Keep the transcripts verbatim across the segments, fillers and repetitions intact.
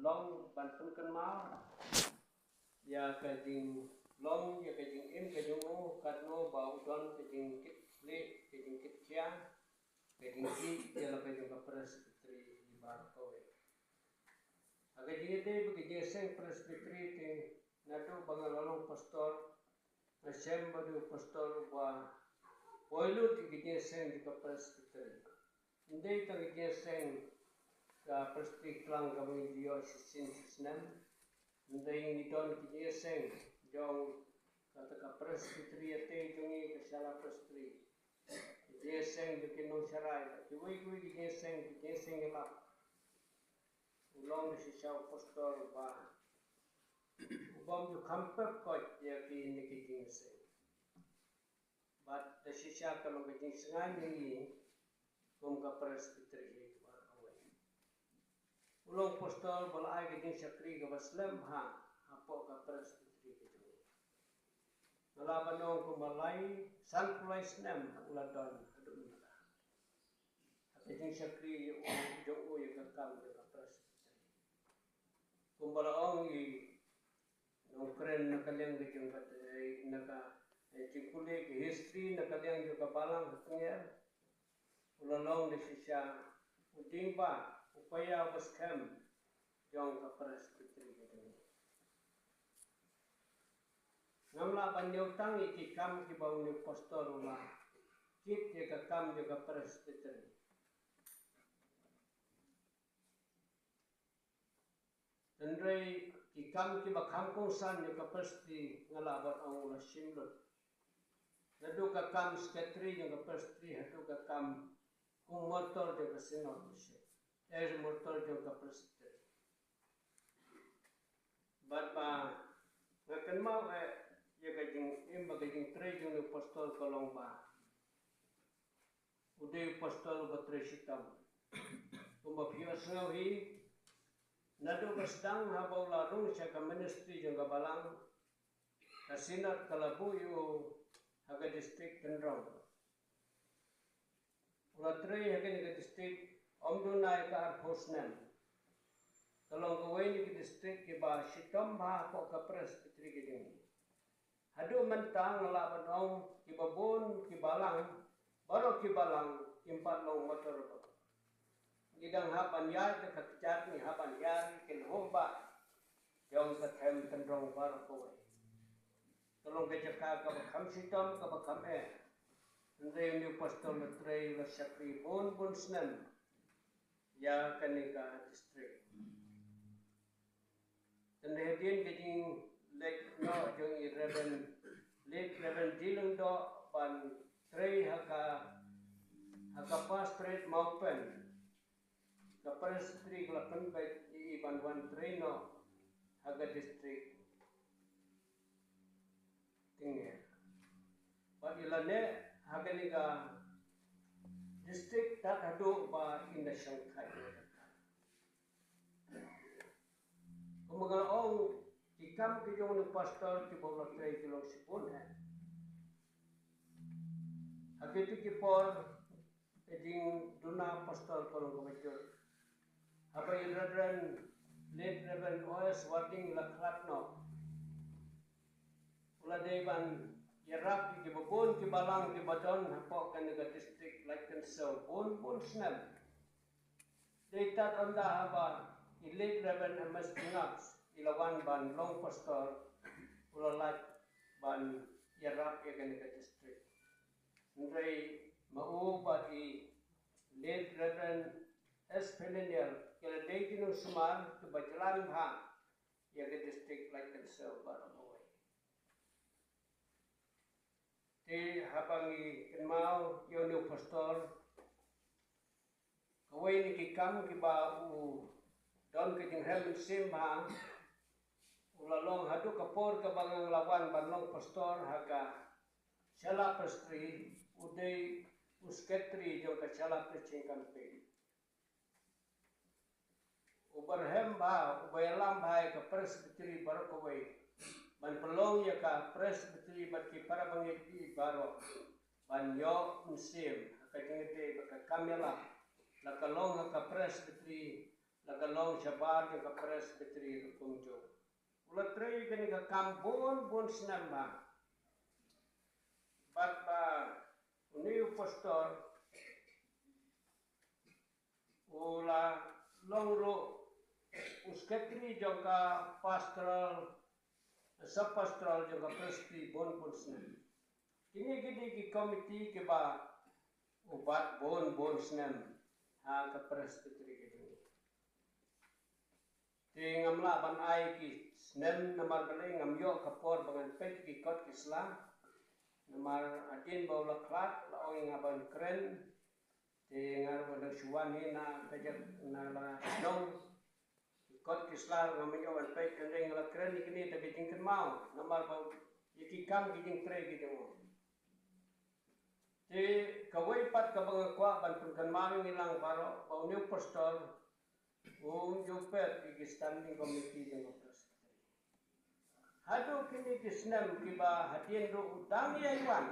Long ban pynkynmaw ïa ka jinglong, ïa ka jingim ka jong u, katno ba u don ka jingkitkhlieh, ka jingkitkhia, ka jingkit ïa la ka jong ka Presbytery baroh kawei. Ha ka jingïadei bad ka jingïaseng Presbytery te, naduh ba nga la long pastor, nga shem ba u dei u pastor uba poi lut ïa ka jingïaseng jong ka Presbytery. Ym dei tang ka jingïaseng ka Presbytery khlem kaba ngi ju ïoh shisien shisnem. Ym dei, ngi don ka jingïaseng jong kata ka Presbytery ïatei jong ngi, ka Shala Presbytery. Ka jingïaseng jong ki nongsharai, kiwei kiwei ki jingïaseng, ki jingïaseng ïalap. U long shisha u pastor uba, u bym ju kham pep koit ïa kine ki jingïaseng. Bad da shisha ka long ka jingsngew ïa ngi kum ka Presbytery hi baroh kawei. U long pastor ba la ai ka jingshakri kaba slem bha hapoh ka Presbytery ka jong ngi. Nga lah ban ong kumba lai, sanphew lai snem u la don haduh mynta ha ka jingshakri jong u ïa ka kam jong ka Presbytery. Kumba la ong i nongkren na ka liang ka jong ka, na ka, eh, jingpule ka history na ka liang jong ka Balang ha Tngier, u la long da shisha u dieng ba, u paia uba skhem jong ka Presbytery ka jong ngi. Ngam lah ban ñiew tang ïa ki kam kiba une u pastor u la kit ïa ka kam jong ka Presbytery. Hynrei ki kam kiba kham kongsan jong ka Presbytery nga lah ban ong u la shim lut. Naduh ka kam secretary jong ka Presbytery haduh ka kam kum martyr jong ka Synod, eh, martyr jong ka Presbytery. Bad ba nga kynmaw, eh, ïa ka jingim bad ka jingtrei jong u pastor ka long ba u dei u pastor uba trei shitom. Kumba phi ïohsngew hi, naduh ba sdang haba u la rung sha ka ministry jong ka Balang, ka Synod ka la buh ïa u ha ka district Tynrong. U la trei ha kane ka district ym duna ïa ka arphew snem. Ka long kawei na ki district kiba shitom bha hapoh ka Presbytery ka jong ngi. Haduh mynta nga lah ban ong kiba bun ki balang, baroh ki balang kim pat long martyr. Ngi dang hap ban ïaid da ka kjat, ngi hap ban ïaid ki lhum ba jong ka them Tynrong baroh kawei. Ka long ka jaka kaba kham shitom, kaba kham eh. Hynrei une u pastor la trei, la shakri bun bun snem ïa kane ka district. Te hadien ka jingleit noh jong i Reverend, late Reverend G. Lyngdoh ban trei ha ka, ha ka Pastorate Mawpen, ka Presbytery ka la pynbeit ïa i ban wan trei noh ha ka district Tngier. Bad i la neh ha kane ka district tad haduh ba in da shongkai. Kumba nga la ong, ki kam ki jong u pastor kiba u la trei ki long shibun eh. Ha kito ki por, ka jingduna pastor ka long kaba jur. Haba i Reverend, late Reverend O S Warding la khlad noh, u la dei ban ïarap ïa kiba bun ki balang kiba don hapoh kane ka district Laitkynshew bun bun snem. Dei tad ynda haba i late Reverend M S Knapps i la wan ban long pastor, u la lait ban ïarap ïa kane ka district. Hynrei ma u bad i late Reverend S. Pheliniel ki la dei ki nongsumar kiba jlan bha ïa ka district Laitkynshew baroh kawei. Te haba ngi kynmaw ïa une u pastor, kawei na ki kam kiba u don ka jingrem mynsiem bha, u la long haduh ka por kaba nga la wan ban long pastor ha ka Shala Presbytery, u dei u secretary jong ka Shala Preaching Campaign. Uba rhem bha, uba ïalam bha ïa ka Presbytery baroh kawei. Ban pynlong ïa ka Presbytery bad ki para bangeit baroh ban ïoh mynsiem ha ka jingïadei bad ka kam ïalap, la ka long ha ka Presbytery la ka long shabar jong ka Presbytery rukom jong. U la trei kane ka kam bun bun snem ba. Bad ba une u pastor u la long ruh u secretary jong ka pastoral, sub pastoral jong ka Presbytery bun bun snem. Kine ki dei ki committee kiba u bat bun bun snem ha ka Presbytery ka jong ngi. Te ngam lah ban ai ki snem namar balei ngam ïoh ka por ba ngan peit ki kot ki sla. Namar hadien ba u la khlad la ong nga ban kren. Te nga ruh ban dang shu wan hi na ka jaka na la shnong. Ki kot ki sla ngam ïoh ban peit, hynrei nga la kren ïa kine da ka jingkynmaw namar ba ïa ki kam ki jingtrei ki jong u. Te kawei pat kaba nga kwah ban pynkynmaw ïa ngi lang baroh ba une u pastor um ju peit ïa ki standing committee jong ka Presbytery. Haduh kine ki snem kiba hadien ruh u dang ïai wan.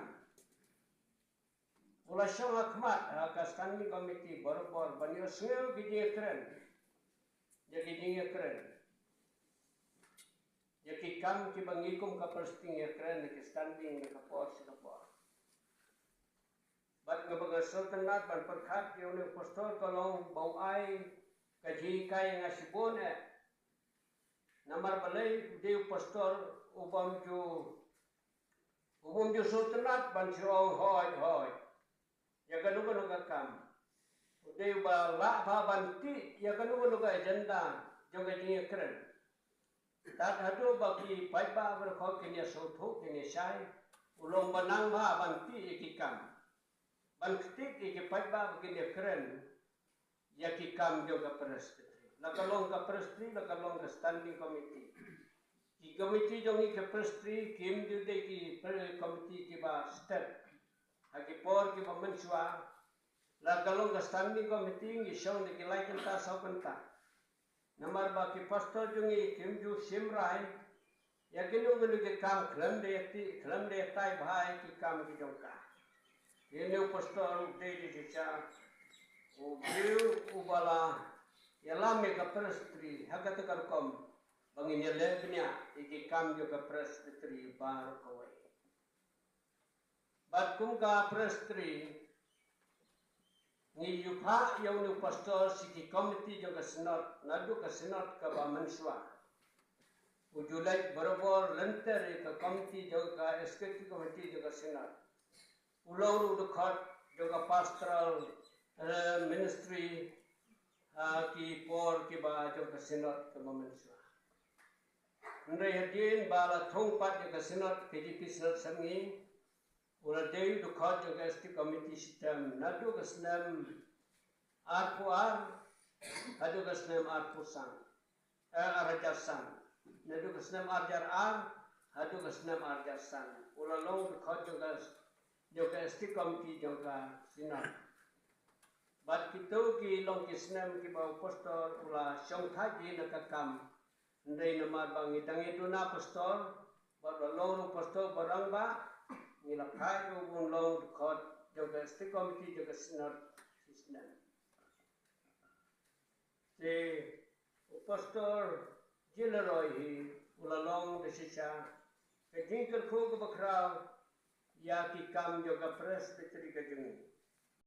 U la shong ha khmat ha ka standing committee barabor ban ïohsngew ki jingïakren. Ïa ki jingïakren. Ïa ki kam kiba ngi kum ka Presbytery ngi ïakren na ki standing na ka por sha ka por. Bad kaba nga sngewtynnat ban pyrkhat ïa une u pastor ka long ba u ai ka jinghikai ïa nga shibun eh. Namar balei u dei u pastor u bym ju, u bym ju sngewtynnat ban shu ong hooid hooid ïa kano kano ka kam. U dei uba lah bha ban tih ïa kano kano ka agenda jong ka jingïakren. Tad haduh ba ki paidbah baroh kin ïa sngewthuh kin ïa shai, u long ba nang bha ban tih ïa ki kam. Ban ktik ïa ki paidbah ba kin ïakren ïa ki kam jong ka Presbytery. La ka long ka Presbytery, la ka long ka standing committee. Ki committee jong ngi ka Presbytery kim ju dei ki pre-, committee kiba step. Ha ki por kiba mynshuwa, la ka long ka standing committee ngi shong da ki lai kynta saw kynta. Namar ba ki pastor jong ngi kim ju shim rai ïa kino kino ki kam khlem da ïa tih, khlem da ïa tai bha ïa ki kam ki jong ka. Ïa une u pastor u dei da shisha u briew uba la ïalam ïa ka Presbytery ha kata ka rukom ba ngin ïaleh bniah ïa ki kam jong ka Presbytery baroh kawei. Bad kum ka Presbytery ngi ju phah ïa une u pastor sha ki committee jong ka Synod, naduh ka Synod kaba mynshuwa. U ju leit barabor lynter ïa ka committee jong ka, executive committee jong ka Synod. U long ruh u dkhot jong ka pastoral, eh, ministry ha ki por kiba jong ka Synod kaba mynshuwa. Hynrei hadien ba la thung pat ïa ka Synod, K J P Synod Sanngi, u la dei u dkhot jong ka S T Committee shitem naduh ka snem arphew ar haduh ka snem arphew san, eh, ar hajar san. Naduh ka snem ar hajar ar haduh ka snem ar hajar san u la long u dkhot jong ka, jong ka S T Committee jong ka Synod. Bad kito ki long ki snem kiba u pastor u la shongthait hi na ka kam. Hynrei namar ba ngi dang ïaduna pastor bad ba long ruh pastor ba rangbah, ngi la phah ïa u ban long dkhot jong ka S T Committee jong ka Synod shi snem. Te u pastor Gilroy hi u la long da shisha ka jingkyrkhu kaba khraw ïa ki kam jong ka Presbytery ka jong ngi.